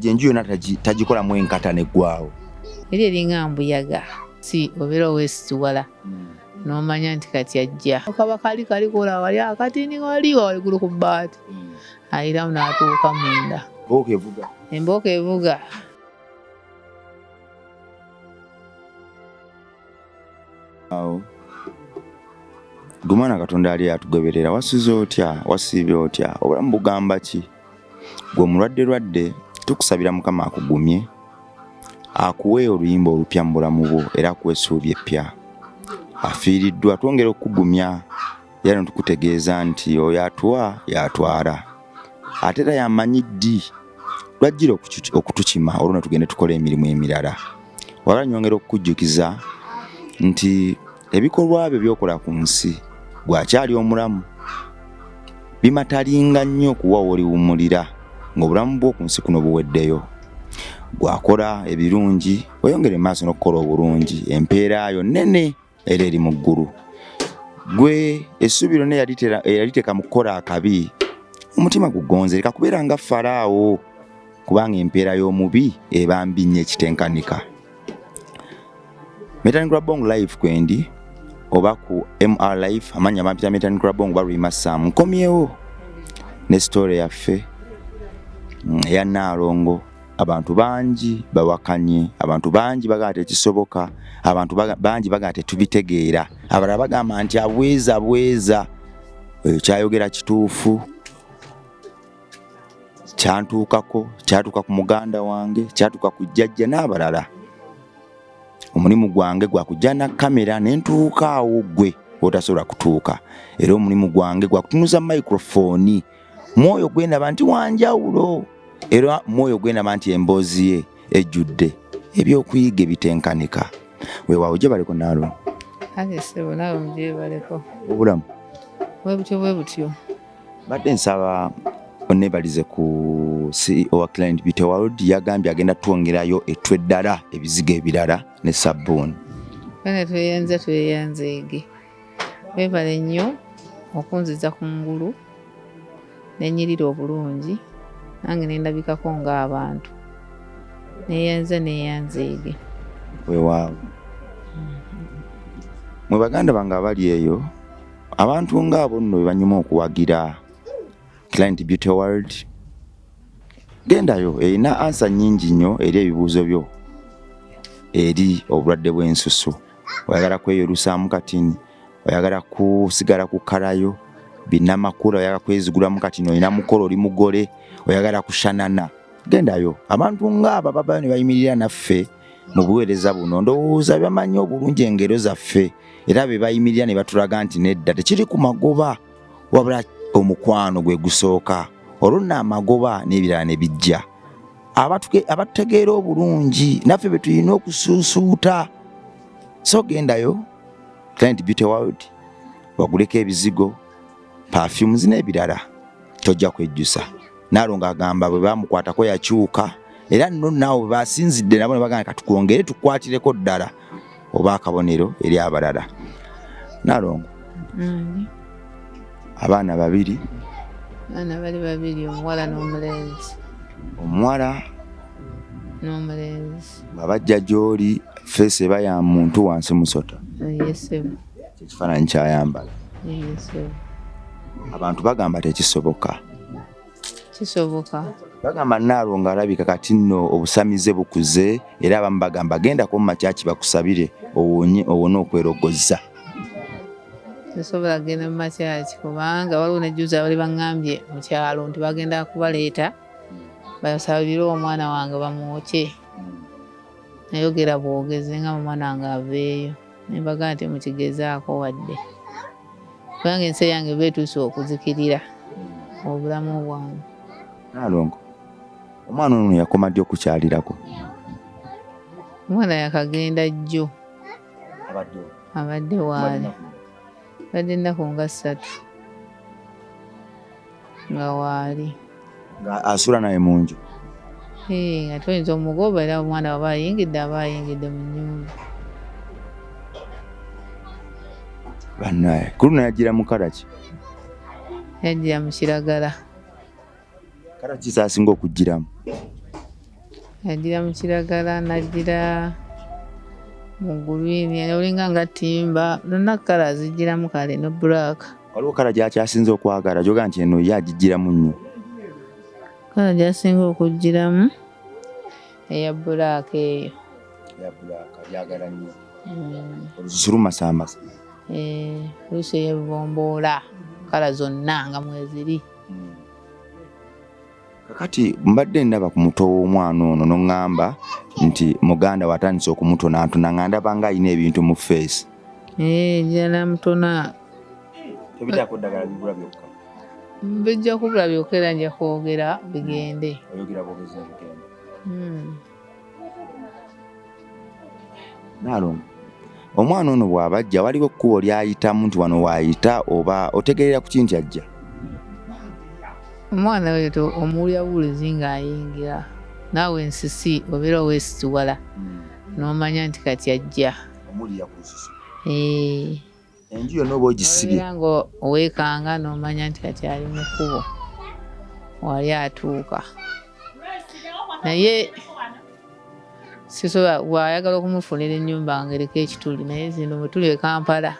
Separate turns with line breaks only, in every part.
Bw'ajja enju yonna tagikolamu enkata neggwawo.
Eri eringa mbuyaga, si obeera oweesituwala n'omanya nti kati ajja. Kaba kali kali kola wali akatini wali waggulu ku bbaati, ayiramu n'atuuka munda.
Embooko evuga.
Embooko evuga.
Awo gumana Katonda ali atugoberera. Wasuze otya? Wasiibye otya? Obulamu bugamba ki? Gwe omulwadde lwadde, tukusabira Mukama akugumye, akuwe oluyimba olupya mu bulamu bwo, era akuwe essuubi eppya. Afiiriddwa twongera okukugumya era ne tukutegeeza nti oyo atuwa y'atwala, ate era y'amanyi ddi lwajjira okutukima olwo ne tugende tukole emirimu emirala. Wala nyongera okukujjukiza nti ebikolwa byo by'okola ku nsi bw'akyali omulamu bimatalinga nnyo okuwa w'oliwummulira ng'obulamu bwo ku nsi kuno buweddeyo. Gw'akola ebirungi oyongere maaso n'okukola obulungi, empeera yo nnene era eri mu ggulu. Gwe essuubi lyonna eyaliteeka mu kukola akabi, omutima gugonze, leka kubeera nga Faraawo, kubanga empeera y'omubi eba mbi nnyo ekitenkanika. Metanikula Bong Live kwendi oba ku MR Live, amannya bampita Metanikula Bong baluyima Sam. Nkomyewo ne story yaffe eya Nnaalongo. Abantu bangi bawakanye, abantu bangi bagamba tekisoboka, abantu bangi bagamba tetubitegeera, abalala bagamba nti abweza bweza. Oyo kyayogera kituufu, kyantuukako, kyatuuka ku muganda wange, kyatuuka ku jjajja n'abalala. Omulimu gwange gwa kujja na kamera ne ntuuka awo ggwe w'otasobola kutuuka, era omulimu gwange gwa kutunuza microphone mwoyo gwe ndaba nti wanjawulo, era mwoyo gwe ndaba nti emboozi ye ejjudde ebyokuyiga ebitenkanika. Weewaawo, gyebaleko Naalongo.
Kale ssebo, naawe mugyebaleko.
Obulamu
bwe butyo bwe butyo.
Mbadde nsaba onneebalize ku CEO wa Client Beauty World, yagambye agenda twongerayo ettu eddala, ebizigo ebirala ne sabbuuni.
Bane tweyanza tweyanzeege. Weebale nnyo okunziza ku ngulu ne nnyirira obulungi nange ne ndabikako ng'abantu. Neeyanza neeyanzeege.
Weewaawo. Mwe baganda bange abali eyo, abantu ng'abo nno be banyuma okuwagira Client Beauty World. Gendayo, erina ansa nnyingi nnyo eri ebibuuzo byo eri obulwadde bw'ensusu. Oyagala kweyolusaamu katini, oyagala kusigala ku kalayo binnamakula, oyagala kwezigulamu katini, olina mukolo, oli mugole, oyagala kushanana, gendayo. Abantu ng'abo babayo ne bayimirira naffe mu buweereza buno, ndowooza bamanyi obulungi engero zaffe, era be bayimirira ne batulaga nti nedda, tekiri ku magoba, wabula omukwano gwe gusooka, olwo nno amagoba n'ebirala ne bijja. Abatutegeera obulungi naffe be tulina okusuusuuta. So gendayo Client Beauty World waguleko ebizigo, perfumes n'ebirala, tojja kwejjusa. Naalongo agamba bwe bamukwatako yakyuka, era nno naawe bwe basinzidde nabo ne bagamba katukwongere tukwatireko ddala oba akabonero eri abalala. Naalongo, abaana babiri.
Abaana bali babiri, omuwala n'omulenzi.
Omuwala
n'omulenzi.
Bw'abajja gy'oli feesi eba ya muntu wansi musota.
Ye ssebo.
Ekifaananyi ky'ayambala.
Ye ssebo.
Abantu bagamba tekisoboka.
Kisoboka.
Bagamba Naalongo alabika kati nno obusamize bukuze, era abamu bagamba gendako mu makyaki bakusabire owone okwerogozza.
Tesobola kugenda mu makyaki kubanga waliwo ne jjuuzi abali baŋŋambye mu kyalo nti bagenda kubaleeta basabire omwana wange bamwokye. Nayogera bwogezi nga omwana wange aveeyo, ne mbagamba nti mukigezaako wadde, kubanga ensi yange eba etuuse okuzikirira obulamu bwange.
Naalongo, omwana ono yakoma ddi okukyalirako?
Omwana yakagenda jjo. Abadde waali. Abadde ennaku nga 3 nga waali.
Nga asula naye mu nju?
Nga toyinza omugoba, era omwana bw'aba ayingidde aba ayingidde mu nnyumba.
Bannaye, ku luno yajjira mu kala ki?
Yajjira mu kiragala.
Kala ki z'asinga okuggyiramu?
Yajjira mu kiragala n'ajjira mu guliini olinga nga ttimba zonna kkala azijjiramu kale ne bbulaaka.
Waliwo kkala gy'akyasinze okwagala gy'ogamba nti eno ye agijjiramu nnyo?
Kkala gy'asinga okujjiramu eya bbulaaka eyo.
Eya bbulaaka agyagala nnyo. Olususu lumasaamasa.
Eh, oluusi ey'ebibomboola kkala zonna nga mweziri.
Kakati mbadde ndaba ku muto w'omwana ono n'oŋŋamba nti muganda we atandise okumutonaatona nga ndaba nga alina ebintu mu feesi.
Eh, njala mutona.
Tebitaako ddagala bibula byokka.
Bijja kubula byokka era nja kwogera bigende.
Oyogera bwogezi ne bigenda. Naalongo, omwana ono bw'aba ajja waliwo ekkubo ly'ayitamu nti wano w'ayita oba otegeerera ku ki nti ajja?
Omwana oyo omuwulira buwulizi ng'ayingira naawe ensisi obeera weesisiwala n'omanya nti kati ajja.
Omuwulira ku lususu.
Eh.
Enju yonna oba ogisibye.
Obeera nga weekanga n'omanya nti kati ali mu kkubo wali atuuka naye sisobola bw'ayagala okumufunira ennyumba ng'eriko ekituli naye zino bwe tuli e Kampala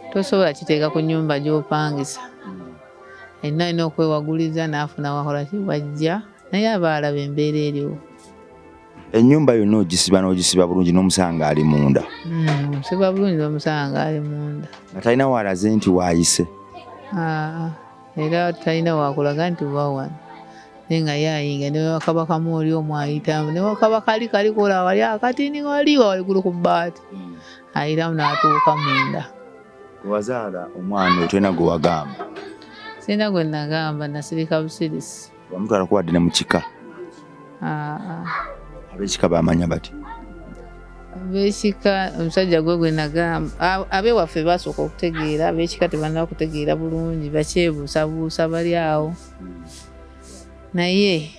tosobola kiteeka ku nnyumba gy'opangisa yenna alina okwewaguliza n'afuna wakola ki wajja naye aba alaba embeera eriwo.
Ennyumba yonna ogisiba n'ogisiba bulungi n'omusanga ali munda.
Nsiba bulungi n'omusanga ali munda.
Nga talina w'alaze nti waayise.
Ah, era talina wakulaga nti wa wano. Naye nga ye ayinga ne wakaba kamu oli omu ayitamu ne wakaba kali kali kola wali akatini wali waggulu ku bbaati. Ayitamu n'atuuka munda.
Wazaala omwana oyo tolina gwe wagamba.
Sirina gwe nagamba nasirika busirisi.
Wamutwala kuwadde ne mu kika.
Ah, ah.
Ab'ekika bamanya bati.
Ab'ekika omusajja gwe gwe nagamba ab'ewaffe basooka okutegeera ab'ekika tebannaba kutegeera bulungi bakyebuusabuusa bali awo naye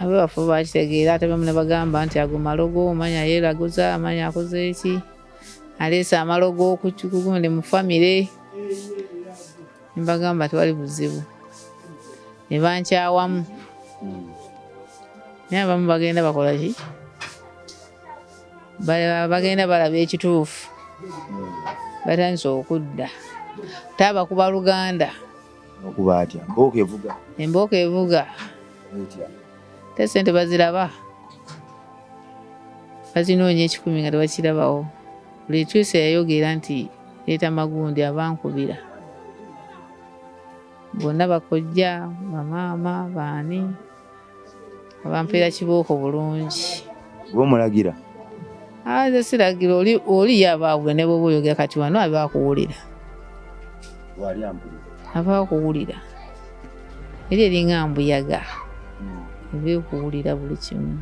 ab'ewaffe bakitegeera ate bamu ne bagamba nti ago malogo omanya yeeraguza amanya akoze eki aleese amalogo kugundi mu famire ne mbagamba tewali buzibu ne bankyawamu naye abamu bagenda bakola ki bagenda balaba ekituufu batandise okudda taaba kuba luganda
Okuba atya? Mbooko evuga.
Embooko evuga.
Etya?
Te ssente baziraba bazinoonya 1,000 nga tebakirabawo. Buli Twisa yayogera nti leeta magundi abankubira bonna bakojja bamaama baani abampeera kibooko bulungi.
Gwe omulagira?
Nze siragira oli oli ye aba awulira ne bw'oba oyogera kati wano aba akuwulira.
Wali ampulira.
Aba akuwulira. Eri eringa mbuyaga. Eba ekuwulira buli kimu.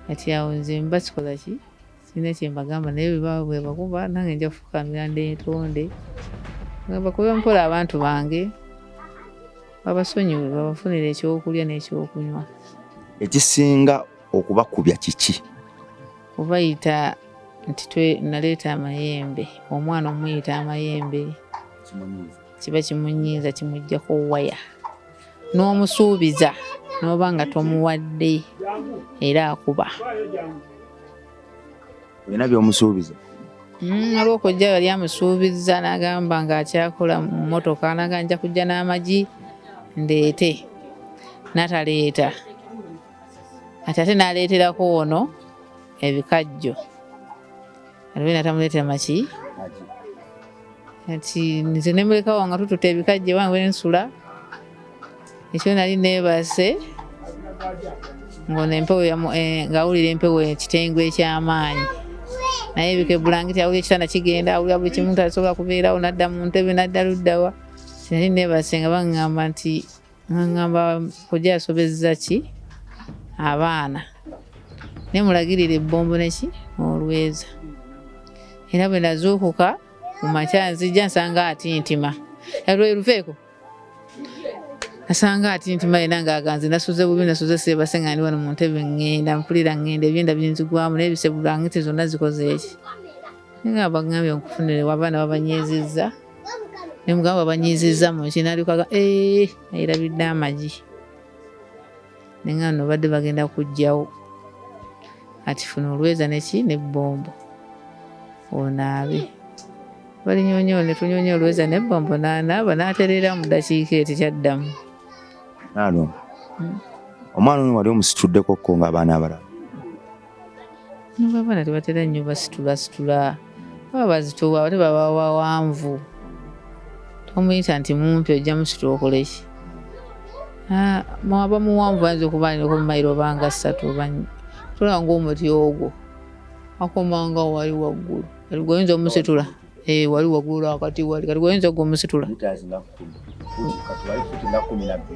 Kati awo nze mba sikola ki? Sirina kye mbagamba naye bwe baba bwe bakuba nange nja kufukamira ndeetonde. Bakube mpola abantu bange babasonyiwe babafunire ekyokulya n'ekyokunywa.
Ekisinga okubakubya kiki?
Kubayita nti naleeta amayembe omwana omuyita amayembe kiba kimunyiiza kimuggyako waya n'omusuubiza n'oba nga tomuwadde era akuba.
Olina by'omusuubiza?
Waliwo kojja yali amusuubizza n'agamba ng'akyakola mu mmotoka n'agamba nja kujja n'amagi ndeete n'ataleeta ati ate n'aleeterako ono ebikajjo ate n'atamuleetera maki ati nze ne mulekawo nga tututte ebikajjo ewange we nsula ekyo nali neebase ng'ono empewo ng'awulira empewo ekitengo eky'amaanyi naye ebika ebulangiti awulira ekitanda kigenda awulira buli kimu tasobola kubeerawo n'adda mu ntebe n'adda luddawa nali neebase nga baŋŋamba nti ŋŋamba kojja yasobezza ki abaana naye mulagirire ebbombo neki n'olweza era bwe nazuukuka mu makya nzija nsanga atintima luveeko nasanga atintima yenna ng'aganze nasuze bubi nasuze seebase nga ndi wano mu ntebe ŋŋenda mpulira ŋŋenda ebyenda binzigwamu naye ebisebulangiti zonna zikoze eki naye nga bagambye nkufunire abaana babanyiizizza Ne mugamba banyiizizza mu ki n'alyoka ee ayerabidde amagi. Ne ŋŋamba nno badde bagenda kuggyawo. Kati funa olweza ne ki n'ebbombo onaabe. Balinyoonyola ne tunyoonya olweza n'ebbombo n'anaaba n'atereera mu ddakiika eyo tekyaddamu.
Naalongo, omwana ono wali omusituddeko ko ng'abaana abalala?
Abaana tebatera nnyo basitulasitula, baba bazitowa ate baba bawanvu. Tomuyita nti mumpi ojja musitula okole ki? Aba muwanvu ayinza okuba alinako mayiro oba nga ssatu oba nnya. Tolaba ng'omuti ogwo akoma nga wali waggulu. Kati gwe oyinza omusitula? Eh, wali waggulu akati wali. Kati gwe oyinza gwe omusitula?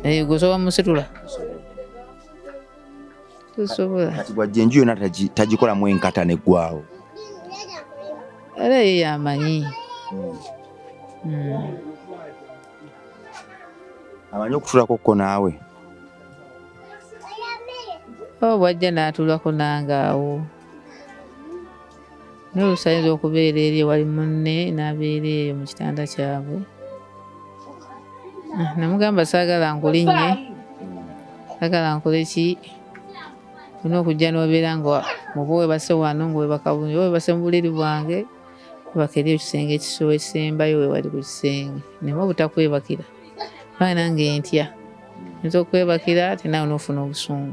Eh, gwe osobola musitula? Tosobola.
Kati bw'ajja enju yonna tagikolamu enkata n'eggwawo.
Era ye y'amanyi.
Amanyi okutuulako ko naawe?
Oh, bw'ajja n'atuulako nange awo. Naye oluusi ayinza okubeera eri ewali munne n'abeera eyo mu kitanda kyabwe. Namugamba saagala nkulinnye, saagala nkole ki, olina okujja n'obeera nga oba weebase wano nga weebaka bulungi, oba weebase mu buliri bwange, weebaka eri ekisenge ekisembayo we wali ku kisenge, nneme obutakwebakira kubanga nange ntya, nnyinza okwebakira ate naawe n'ofuna obusungu.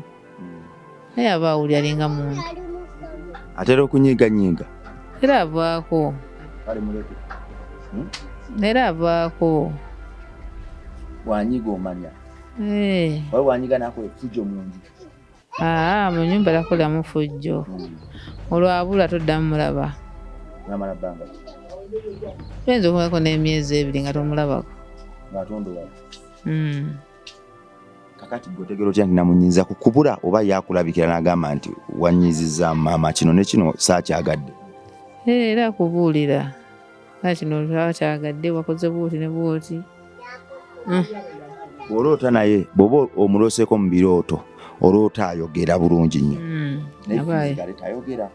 Naye aba awulira alinga muntu.
Atera okunyiiganyiiga?
Era avaako.
Kale muleke.
Era avaako.
Bw'anyiiga omanya?
Eh.
Oba bw'anyiiga n'akola effujjo mu nju?
Mu nnyumba takolamu ffujjo. Olwo abula toddamu mulaba.
N'amala bbanga ki?
Oyinza okumalako n'emyezi ebiri nga tomulabako.
Ng'atondowala? Kakati gwe otegeera otya nti namunyiiza ku kubula oba yakulabikira n'agamba nti wanyiizizza maama kino ne kino saakyagadde?
Era akubuulira nga kino saakyagadde wakoze bw'oti ne bw'oti.
Bw'oloota naye bw'oba omulooseeko mu birooto oloota ayogera bulungi nnyo. Naye physically tayogera.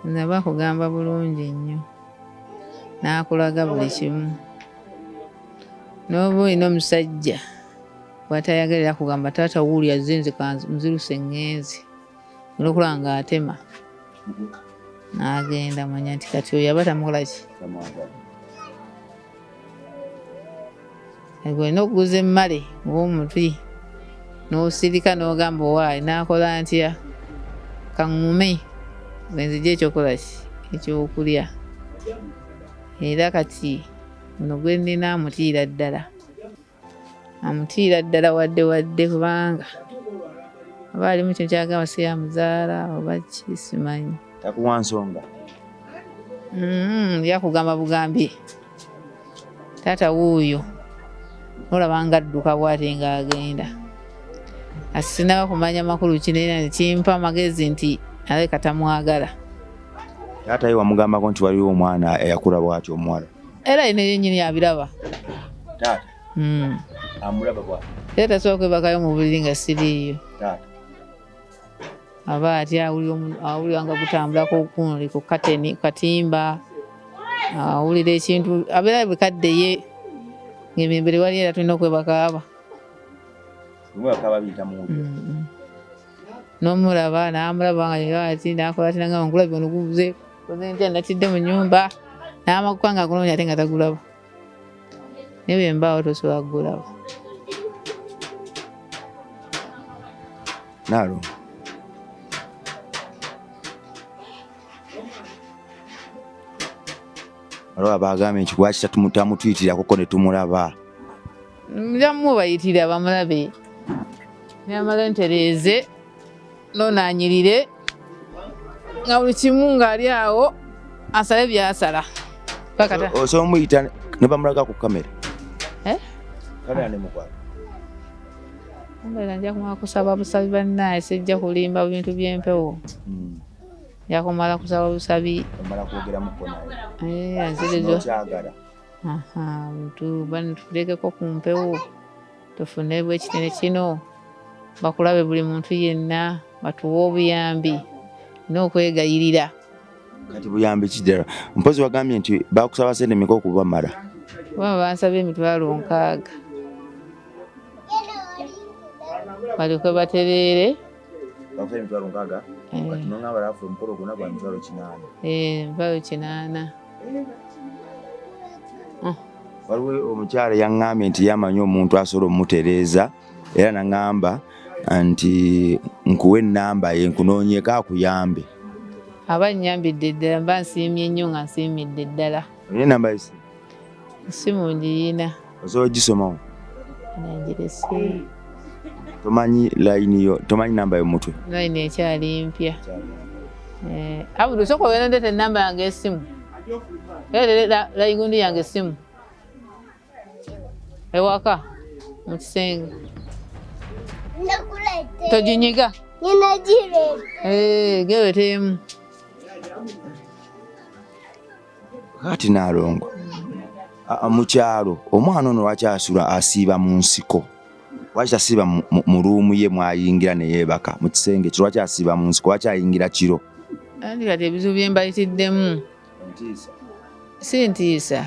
Naba akugamba bulungi nnyo n'akulaga buli kimu. N'oba olina omusajja bw'atayagalira kugamba taata wuuli azze nze nziruse ŋŋenze. Olina okulaba ng'atema n'agenda manya nti kati oyo aba tamukola ki? Gwe olina okuguza emmale oba omuti n'osirika n'ogamba owaaye naakola ntya? Kaŋŋume nze nzigye ekyokola ki? Ekyokulya. Era kati ono gwe nnina amutiira ddala. Amutiira ddala wadde wadde kubanga aba alimu kintu ky'agamba si yamuzaala oba ki simanyi.
Takuwa nsonga?
Yakugamba bugambi taata wuuyo n'olaba ng'adduka bw'ati ng'agenda. Sinaba kumanya makulu ki naye ne kimpa amagezi nti alabika tamwagala.
Taata ye wamugambako nti waliwo omwana eyakula bw'atyo omuwala?
Era ye yennyini abiraba.
Taata? Amulaba bw'atyo?
Era tasobola kwebakayo mu buliri nga siriiyo.
Taata?
Aba atya awulira nga gutambulako ku kateni katimba, awulira ekintu abeera buli kadde ye ng'emirembe tewali era tulina okwebaka aba.
Bwe biyita muwulira.
N'omulaba n'amulaba nga ati n'akola ati n'agamba nkulabye ono gubuze koze ntya natidde mu nnyumba n'amaguka nga agunoonya ate nga tagulaba. Naye bwe mbaawo tosobola kugulaba.
Naalongo. Waliwo abagambye nti lwaki tamutuyitirakoko ne tumulaba?
Nja mubayitira bamulabe. Namala ntereeze nonaanyirire nga buli kimu ng'ali awo asale by'asala.
Osobola omuyita ne bamulaga ku kamera?
Eh?
Kamera ne mukwata.
Mbeera nja kumala kusaba busabi bannaye sijja kulimba bintu by'empewo. Nja kumala kusaba busabi.
Omala kwogeramuko naye.
Anzirizo.
Okyagala.
Tulekeko ku mpewo tufune bwekitene kino bakulabe buli muntu yenna batuwe obuyambi n'okwegayirira.
Kati buyambi ki ddala? Mpozi wagambye nti bakusaba sente meka okubamala?
Baba bansaba 60,000 balyoke batereere.
Bakusaba 60,000? Kati nongamba alafu omukolo gwonna gwa 800,000.
800,000.
Waliwo omukyala yaŋŋambye nti yamanyi omuntu asobola omutereeza, era naŋŋamba nti nkuwe ennamba ye nkunoonyeeko akuyambe.
Aba nnyambidde ddala, mba nsiimye nnyo nga nsiimidde ddala.
Olina ennamba y'essimu?
Essimu ngiyina.
Osobola ogisomawo?
Nangirese.
Tomanyi layini yo, tomanyi namba y'omutwe?
Layini ekyali mpya. Abudu, sooka ogende ondeete ennamba yange y'essimu. Era layigundi yange essimu. Ewaka mu kisenge. Toginyiga. Geweteemu.
Kati Naalongo, mu kyalo omwana ono lwaki asula asiiba mu nsiko? Lwaki tasiiba mu ruumu ye mwayingira ne yeebaka mu kisenge kyo? Lwaki asiiba mu nsiko? Lwaki ayingira kiro?
Anti kati ebizibu bye mbayitiddemu. Si ntiisa.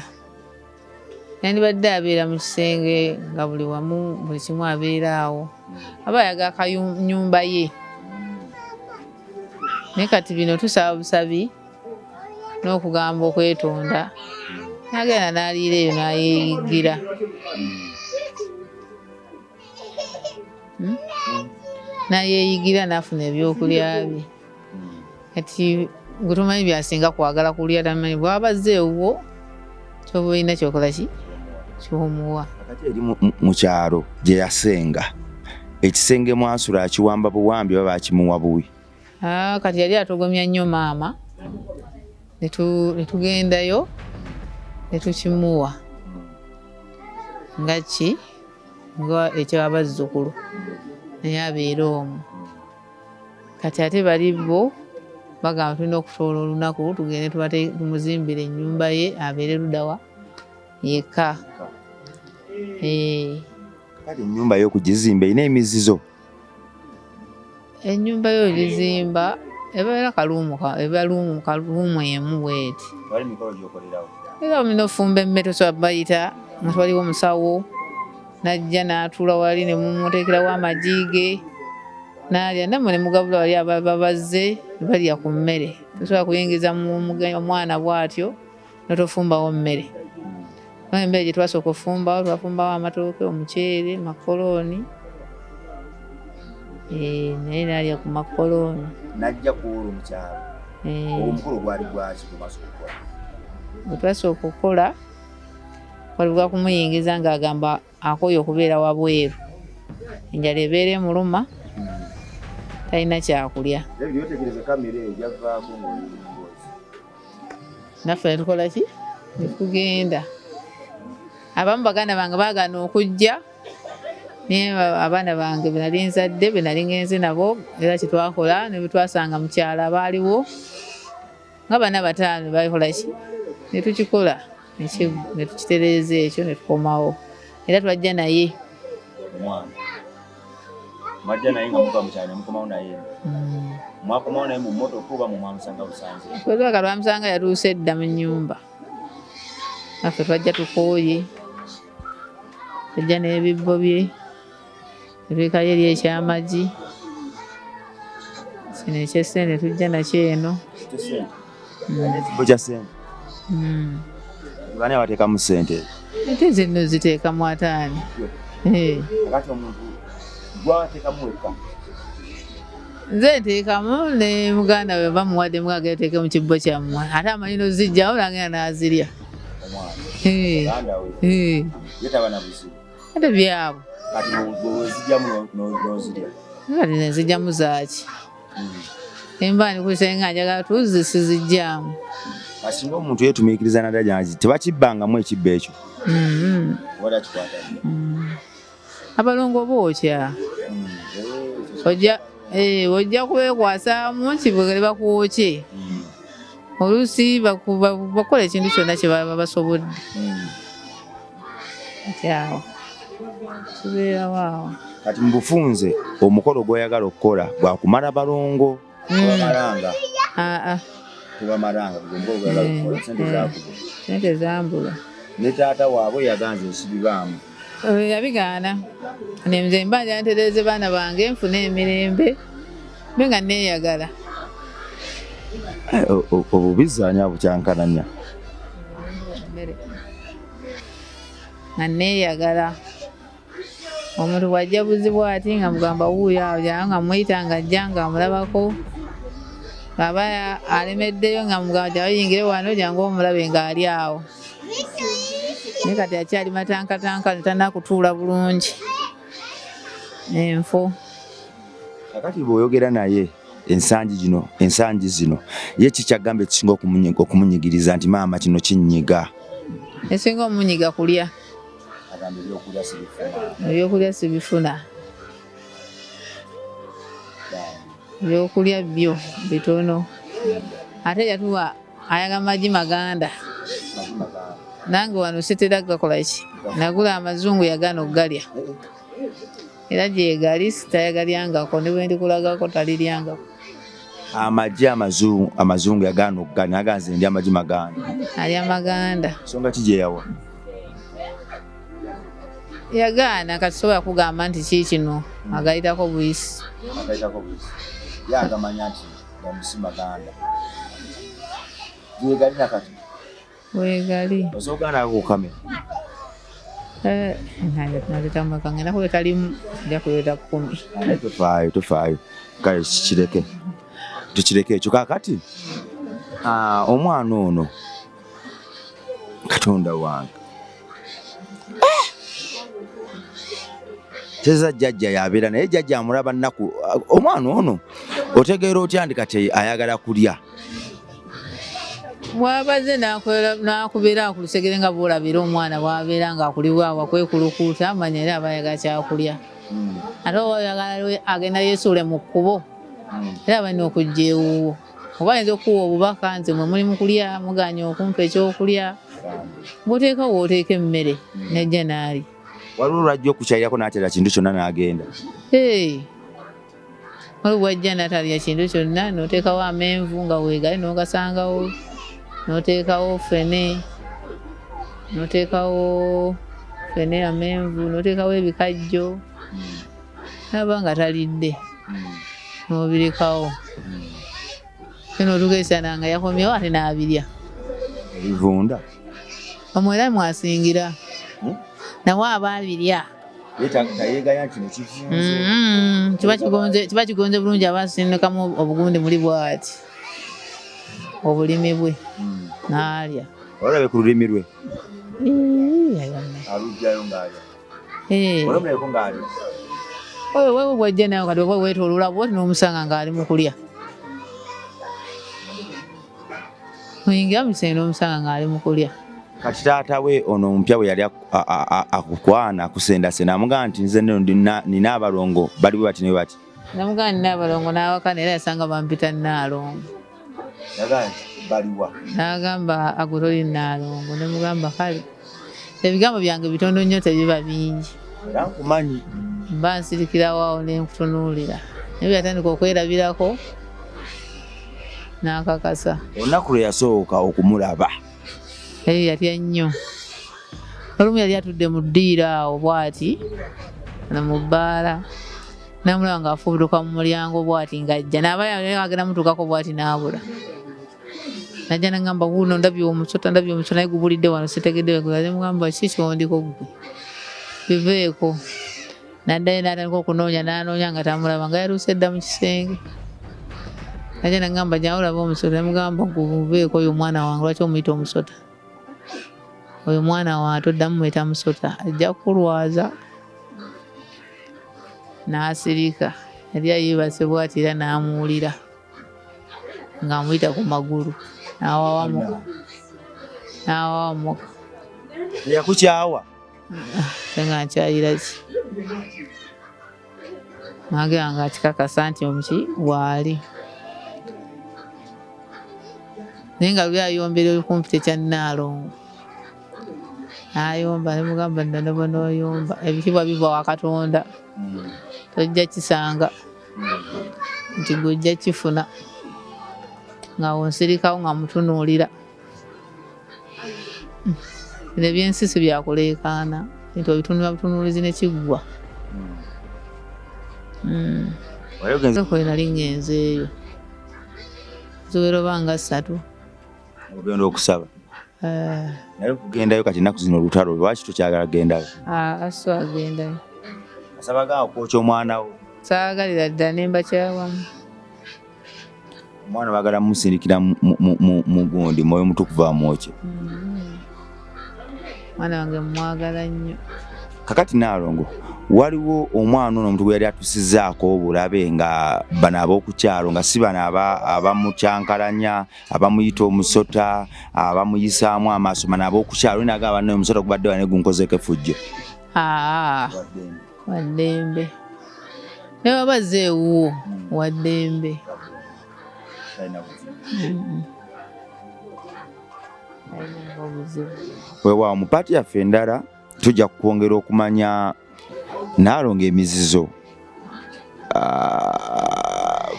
Yandibadde abeera mu kisenge nga buli wamu buli kimu abeera awo. Aba ayagala kanyumba ye. Naye kati bino tusaba busabi n'okugamba okwetonda. N'agenda n'aliira eyo n'ayeeyigira. N'ayeeyigira n'afuna ebyokulya bye. Kati gwe tomanyi by'asinga kwagala kulya, tamanyi bw'aba azze ewuwo ky'oba olina ky'okola ki? Ky'omuwa.
Kati eri mu kyalo gye yasenga, ekisenge mwasula akiwamba buwambi oba bakimuwa buwi?
Kati yali atogomya nnyo maama, ne tugendayo ne tukimuwa nga ki? Nga eky'abazzukulu, naye abeere omwo. Kati ate bali bo bagamba tulina okutoola olunaku tugende tumuzimbire ennyumba ye abeere luddawa yekka.
Kati ennyumba yo okugizimba erina emizizo?
Ennyumba yo ogizimba ebeera kaluumu eba luumu kaluumu emu bw'eti.
Wali mikolo gy'okolerawo?
Era olina ofumba emmere tosobola bayita nga waliwo omusawo n'ajja n'atuula wali ne mumuteekerawo amagi ge n'alya, nammwe ne mugabula wali ababa bazze ne balya ku mmere. Tosobola kuyingiza omwana bw'atyo n'otofumbawo mmere. Kubanga emmere gye twasooka ofumbawo, twafumbawo amatooke, omuceere, makolooni. Naye n'alya ku makolooni.
N'ajja ku olwo mu kyalo. Omukolo gwali gwaki gwe mwasooka okukola?
Gwe twasooka okukola gwali gwa kumuyingiza ng'agamba akooye okubeera wabweru. Enjala ebeera emuluma, talina kyakulya. Naffe ne tukola ki? Ne tugenda. Abamu baganda bange baagaana okujja, naye abaana bange be nali nzadde be nali ngenze nabo, era kye twakola ne bwe twasanga mu kyalo abaaliwo nga bana bataano bakola ki? Ne tukikola, ne tukitereeza ekyo ne tukomawo. Era twajja naye.
Mwajja naye nga muva mu kyalo ne mukomawo naye. Mwakomawo naye mu mmotoka oba mu mwamusanga busanze?
Twatuuka lwamusanga yatuuse dda mu nnyumba. Naffe twajja tukooye. Twajja n'ebibbo bye. Tuteekayo eri eky'amagi. Kino eky'essente tujja nakyo eno.
Ekibbo kya ssente? Bani abateekamu ssente?
Ate nze nno ziteekamu ataano.
Kati omuntu gwateekamu wekka?
Nze nteekamu ne muganda we bamuwadde mugagga ateeke mu kibbo kyammwe. Ate amanyi n'ozijjawo n'agenda n'azirya.
Omwana. Muganda we. Ye taba na buzibu.
Ate byabwe.
Kati bw'ozijjamu n'ozirya?
Kati nze nzijjamu zaaki? Emba ndi nga njagala tuzzi sizijjaamu.
Asinga omuntu yeetumiikiriza naddala gy'azi, tebakibbangamu ekibbo ekyo. Oba takikwata nnyo.
Abalongo bookya. Ojja kubeekwasaamu nti bwe bakwokye. Oluusi bakola ekintu kyonna kye baba basobodde. Kati awo kibeerawo awo.
Kati mu bufunze omukolo gw'oyagala okukola gwa kumala balongo obamalanga?
Aa.
Tebamalanga gomba sente zakuba.
Sente zambula.
Ne taata waabwe yaganza ensibibaamu.
Yabigaana. Nze mba ntereeze baana bange nfune emirembe mbe nga neeyagala.
Obubizaanya bukyankalanya.
Nga neeyagala. Omuntu bw'ajja buzibu ati nga mugamba wuuyo awo jangu nga muyita ng'ajja nga amulabako. Bw'aba alemeddeyo nga mugamba jangu oyingire wano jangu omulabe ng'ali awo. Naye kati akyali matankatanka tannakutuula bulungi. Enfo.
Kakati bw'oyogera naye ensangi zino ye kikyagamba ekisinga okumunyigiriza nti maama kino kinnyiga?
Ekisinga omunyiga kulya.
Agamba ebyokulya sibifuna.
Ebyokulya sibifuna. Ebyokulya byo bitono. Ate yatuwa ayaga magi maganda. Nange wano sitera gakola ki? Nagula amazungu yagaana okugalya. Era gyegali sitayagalyangako ne bwe ndikulagako taliryangako.
Amagi amazungu yagaana okugalya naye nze ndya amagi maganda.
Alya maganda.
Nsonga ki gye yawa?
Yagaana kati sobola kugamba nti ki kino agayitako buyisi.
Agayitako buyisi. Ye agamanya nti gamusi maganda. Gyegali na kati?
Weegali.
Osobola okugaana ku kamera?
Naleeta mmeka? Ngenda kuleeta limu, nja kuleeta 10.
Tofaayo, tofaayo. Kale kikireke. Tukireke ekyo. Kaakati omwana ono Katonda wange. Teza jjajja yabeera naye jjajja amulaba nnaku. Omwana ono otegeera otya nti kati ayagala kulya?
Bw'abaze n'akubeera ku lusegere nga bw'olabira omwana bw'abeera ng'akulibwa awo akwekulukuuta amanya era aba ayagala kyakulya. Ate oba oyagala agenda yeesuule mu kkubo era balina okujja ewuwo. Oba ayinza okukuwa obubaka nze mwe muli mu kulya mugaanye okumpa ekyokulya. Ng'oteeka w'oteeka emmere n'ajja n'alya.
Waliwo lw'ajja okukyalirako n'atalya kintu kyonna n'agenda.
Waliwo bw'ajja n'atalya kintu kyonna n'oteekawo amenvu nga weegali n'ogasangawo, n'oteekawo ffene, n'oteekawo ffene amenvu, n'oteekawo ebikajjo. N'aba nga talidde n'obirekawo. Ate n'otuuka ekiseera nga yakomyewo ate n'abirya.
Ebivunda.
Omwo era mwasingira. Nawe aba abirya.
Tayeegaya nti kino
kivunze. Kiba kigonze bulungi aba asindikamu obugundi muli bw'ati. Obulimi bwe n'alya.
Olabe ku lulimi lwe. Aluggyayo ng'alya. Olabireko ng'alya.
Oyo wewe bw'ajja nawe kati oba weetooloola bw'oti n'omusanga ng'ali mu kulya. Oyingira mu kisenge n'omusanga ng'ali mu kulya.
Kati taata we ono omupya bwe yali akukwana akusendasenda amugamba nti nze nno nina abalongo bali bwe bati ne bati.
Namugamba nina abalongo n'awakana era yasanga bampita Nnaalongo.
Yagamba nti baliwa?
N'agamba ago toli Nnaalongo ne mugamba kale ebigambo byange bitono nnyo tebiba bingi.
Era nkumanyi.
Mba nsirikirawo awo ne nkutunuulira. Naye bwe yatandika okwerabirako n'akakasa.
Olunaku lwe yasooka okumulaba.
Yatya nnyo. Olumu yali atudde mu ddiiro awo bw'ati mu bbaala. Namulaba ng'afubutuka mu mulyango bw'ati ng'ajja. N'aba agenda mutuukako bw'ati n'abula. Najja n'aŋŋamba wuuno ndabye omusota naye gubulidde wano sitegedde we guli. Ne mugamba ki ky'ondiko ggwe? Biveeko. N'addayo n'atandika okunoonya n'anoonya nga tamulaba nga yatuuse dda mu kisenge. Najja n'aŋŋamba jangu olabe omusota. Ne mugamba guveeko oyo omwana wange lwaki omuyita omusota? Oyo mwana wange toddamu muyita musota ajja kukulwaza. N'asirika. Yali yeebase bw'ati era n'amuwulira ng'amuyita ku magulu n'awawamuka. N'awawamuka.
Teyakukyawa?
Ate nga nkyayira ki? N'agenda ng'akikakasa nti omuki waali. Naye nga luli ayombera okumpi tekya Nnaalongo. N'ayomba ne mugamba nno ne bw'onooyomba ebitiibwa biva wa Katonda. Tojja kisanga nti ggwe ojja kifuna. Nga onsirikawo nga mutunuulira. Bino ebyensi si byakuleekaana nti obitunula butunuulizi ne kiggwa. Kwe nali ŋŋenzeeyo ziwera oba nga ssatu.
Ogenda okusaba naye okugendayo kati ennaku zino olutalo lwaki tokyagala kugendayo?
Aso agendayo.
Asaba ga okwokya omwana wo.
Saagalira ddala ne mbakyawamu.
Omwana bagala musindikira mu gundi mwoyo mutukuvu amwokye.
Mwana wange mwagala nnyo.
Kakati Naalongo, waliwo omwana ono omuntu gwe yali atusizaako obulabe nga bano ab'oku kyalo nga si bano abamukyankalanya, abamuyita omusota, abamuyisaamu amaaso, bano ab'oku kyalo naga banne omusota gubadde wane gunkozeeko effujjo.
Waddembe naye waba azze ewuwo waddembe. Alina obuzibu.
Weewaawo, mu part yaffe endala tujja kwongera okumanya Naalongo emizizo,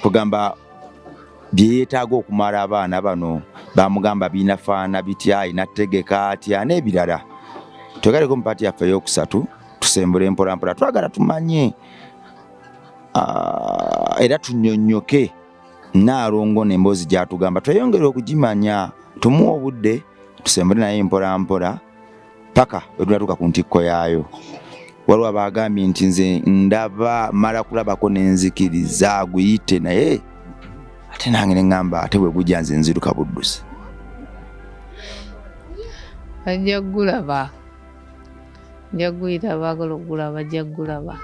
kugamba bye yeetaaga okumala abaana bano bamugamba binafaana bitya, alina tegeka atya n'ebirala. Twegaleko mu part yaffe eyokusatu, tusembule mpolampola. Twagala tumanye era tunyonnyoke Naalongo n'emboozi gy'atugamba, tweyongere okugimanya, tumuwe obudde tusembule naye mpolampola paka we tunatuuka ku ntikko yaayo. Waliwo abagambye nti nze ndaba mala kulabako nenzikiriza guyite, naye ate nange neŋŋamba ate bwe gujja nze nziruka buddusi.
Bajja kugulaba, nja kuguyita, abaagala okugulaba bajja kugulaba,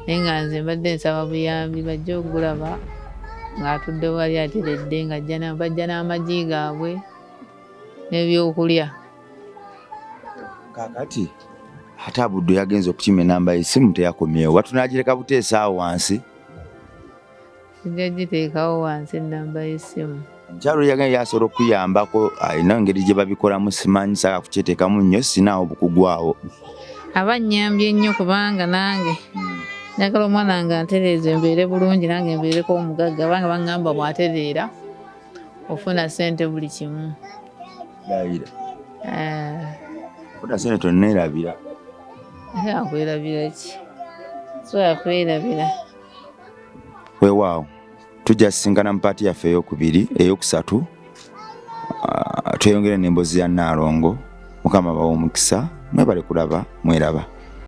naye nga nze mbadde nsaba buyambi bajje okugulaba ng'atudde wali ateredde, nga bajja n'amagi gaabwe n'ebyokulya.
Kakati ate abudde yagenze okukima enamba y'essimu teyakomyewo, batunagireka buteesa awo wansi.
Tujja giteekawo wansi enamba y'essimu.
Omukyalo yagenda yasobola okuyambako, alina engeri gye babikolamu, simanyi, saagala kukyeteekamu nnyo, sinaawo bukugu awo.
Aba nnyambye nnyo kubanga nange njagala omwana wange antereeze mbeere bulungi, nange mbeereko omugagga, kubanga baŋŋamba bw'atereera ofuna ssente buli kimu.
Layira. Ofuna ssente tonneerabira.
Ate akwerabira ki? Sobola kwerabira.
Weewaawo, tujja sisinkana mu part yaffe eyokubiri, eyokusatu, tweyongere n'emboozi ya Naalongo. Mukama bawa omukisa, mwebale kulaba, mweraba.